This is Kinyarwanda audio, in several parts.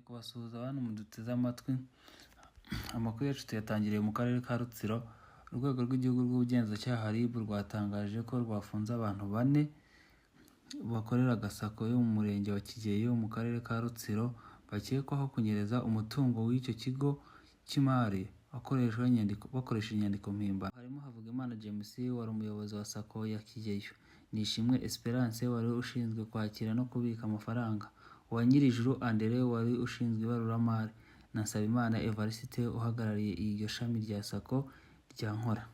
Kubasuhuza bantu muduteze amatwi. Amakuru yacu tuyatangiriye mu karere ka Rutsiro. Urwego rw'Igihugu rw'Ubugenzacyaha, RIB, rwatangaje ko rwafunze abantu bane bakorera SACCO yo mu murenge wa Kigeyo mu karere ka Rutsiro, bakekwaho kunyereza umutungo w'icyo kigo cy'imari bakoresheje inyandiko mpimbano. Harimo Havugimana James wari umuyobozi wa SACCO ya Kigeyo, Nishimwe Esperance wari ushinzwe kwakira no kubika amafaranga, Uwanyirijuru Andre wari ushinzwe ibaruramari na Nsabimana Evariste uhagarariye iryo shami rya SACCO rya Nkora.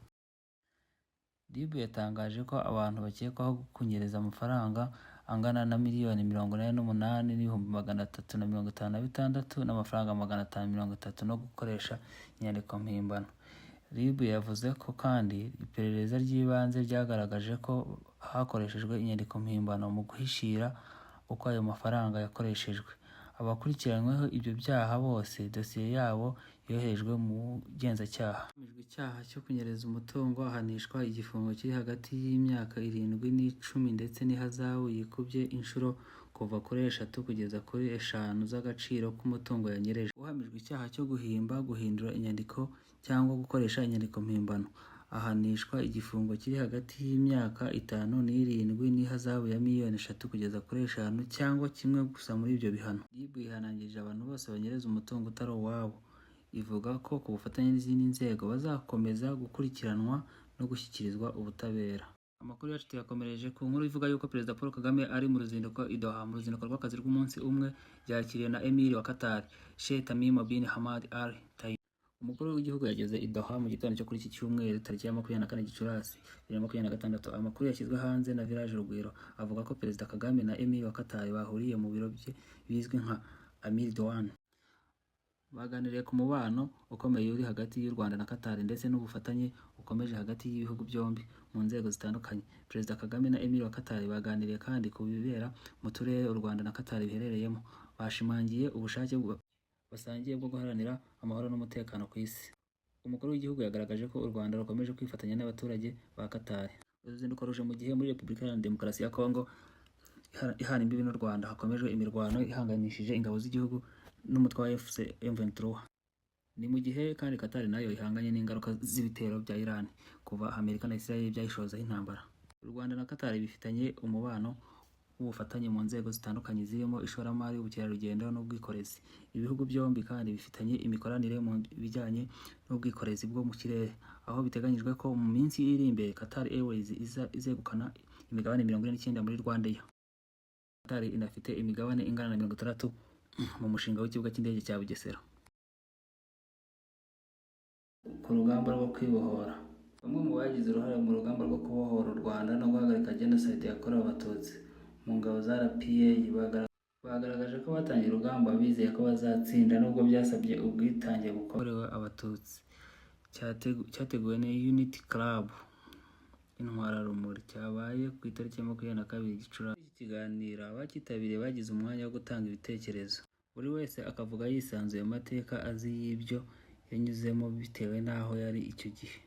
RIB yatangaje ko abantu bakekwaho kunyereza amafaranga angana na 88,356,530 no gukoresha inyandiko mpimbano. RIB yavuze ko kandi iperereza ry'ibanze ryagaragaje ko hakoreshejwe inyandiko mpimbano mu guhishira uko ayo mafaranga yakoreshejwe. Abakurikiranyweho ibyo byaha bose dosiye yabo yoherejwe mu bugenzacyaha. Uhamijwe icyaha cyo kunyereza umutungo ahanishwa igifungo kiri hagati y'imyaka 7 n'10 ndetse n'ihazabu yikubye inshuro kuva kuri eshatu kugeza kuri eshanu z'agaciro k'umutungo yanyereje. Uhamijwe icyaha cyo guhimba, guhindura inyandiko cyangwa gukoresha inyandiko mpimbano ahanishwa igifungo kiri hagati y'imyaka 5 n'7 n'ihazabu ya miliyoni 3 kugeza kuri 5 cyangwa kimwe gusa muri ibyo bihano. RIB yihanangirije abantu bose banyereza umutungo utari uwabo, ivuga ko ku bufatanye n'izindi nzego bazakomeza gukurikiranwa no gushyikirizwa ubutabera. Amakuru yacu tuyakomereje ku nkuru ivuga yuko Perezida Paul Kagame ari mu ruzinduko i Doha, mu ruzinduko rw'akazi rw'umunsi umwe, yakiriwe na Emir wa Qatar, Sheikh Tamim bin Hamad Al Thani. Umukuru w'igihugu yageze i Doha mu gitondo cyo kuri iki cyumweru, tariki ya 24 Gicurasi 2026. Amakuru yashyizwe hanze na Village Urugwiro avuga ko Perezida Kagame na Emir wa Qatar bahuriye mu biro bye bizwi nka Amir Diwan. Baganiriye ku mubano ukomeye uri hagati y'u Rwanda na Qatar ndetse n'ubufatanye bukomeje hagati y'ibihugu byombi mu nzego zitandukanye. Perezida Kagame na Emir wa Qatar baganiriye kandi ku bibera mu turere u Rwanda na Qatar biherereyemo. Bashimangiye ubushake basangiye bwo guharanira amahoro n'umutekano ku isi. Umukuru w'igihugu yagaragaje ko u Rwanda rukomeje kwifatanya n'abaturage ba Qatar. Uruzinduko ruje mu gihe muri Repubulika Iharanira Demokarasi ya Kongo ihana imbibi n'u Rwanda hakomeje imirwano ihanganishije ingabo z'igihugu n'umutwe wa AFC M23. Ni mu gihe kandi Qatar nayo ihanganye n'ingaruka z'ibitero bya Iran kuva Amerika na Israel byayishozaho intambara. U Rwanda na Qatar bifitanye umubano w'ubufatanye mu nzego zitandukanye zirimo ishoramari, ubukerarugendo n'ubwikorezi. Ibihugu byombi kandi bifitanye imikoranire mu bijyanye n'ubwikorezi bwo mu kirere, aho biteganyijwe ko mu minsi iri imbere Qatar Airways iza izegukana imigabane 49 muri RwandAir. Qatar inafite imigabane ingana na 60 mu mushinga w'ikibuga cy'indege cya Bugesera. Ku rugamba rwo kwibohora, bamwe mu bagize uruhare mu rugamba rwo kubohora u Rwanda no guhagarika Jenoside yakorewe Abatutsi mu ngabo za RPA bagaragaje ko batangiye urugamba bizeye ko bazatsinda, nubwo byasabye ubwitange bukorewe Abatutsi. Cyateguwe na Unity Club Intwararumuri, cyabaye ku itariki ya 22 Gicurasi. Iki kiganiro abacyitabiriye bagize umwanya wo gutanga ibitekerezo, buri wese akavuga yisanzuye amateka azi y'ibyo yanyuzemo bitewe n'aho yari icyo gihe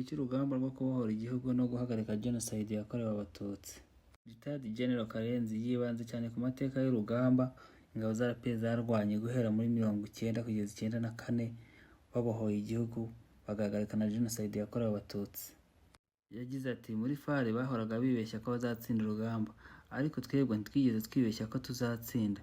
cy'urugamba rwo kubohora igihugu no guhagarika Jenoside yakorewe Abatutsi. Retired General Karenzi yibanze cyane ku mateka y'urugamba ingabo za RPA zarwanye guhera muri 90 kugeza 94, babohoye igihugu, bagahagarika na Jenoside yakorewe Abatutsi. Yagize ati: "Muri FAR bahoraga bibeshya ko bazatsinda urugamba, ariko twebwe ntitwigeze twibeshya ko tuzatsinda."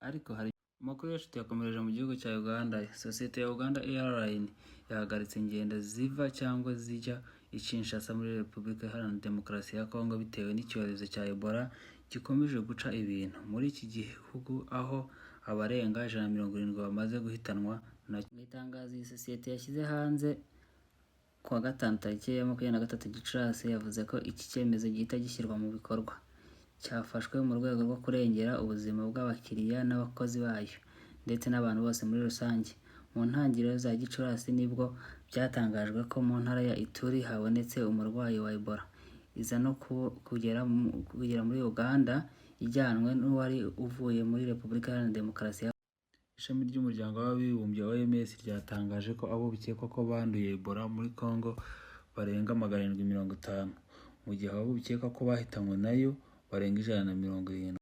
Ariko hari amakuru yacu tuyakomereje mu gihugu cya Uganda. Sosiyete ya Uganda Airline yahagaritse ingendo ziva cyangwa zijya i Kinshasa muri Repubulika Iharanira Demokarasi ya Kongo bitewe n'icyorezo cya Ebola gikomeje guca ibintu muri iki gihugu, aho abarenga 170 bamaze guhitanwa na. Mu itangazo iyi sosiyete yashyize hanze kuwa gatanu, tariki ya 23 Gicurasi, yavuze ko iki cyemezo gihita gishyirwa mu bikorwa cyafashwe mu rwego rwo kurengera ubuzima bw'abakiriya n'abakozi bayo ndetse n'abantu bose muri rusange. Mu ntangiriro za Gicurasi nibwo byatangajwe ko mu ntara ya Ituri habonetse umurwayi wa Ebola, iza no kugera muri Uganda ijyanwe n'uwari uvuye muri Repubulika Iharanira Demokarasi ya. Ishami ry'Umuryango w'Abibumbye, OMS, ryatangaje ko abo bikekwa ko banduye Ebola muri Congo barenga 750, mu gihe abo bikekwa ko bahitanywe nayo barenga 170.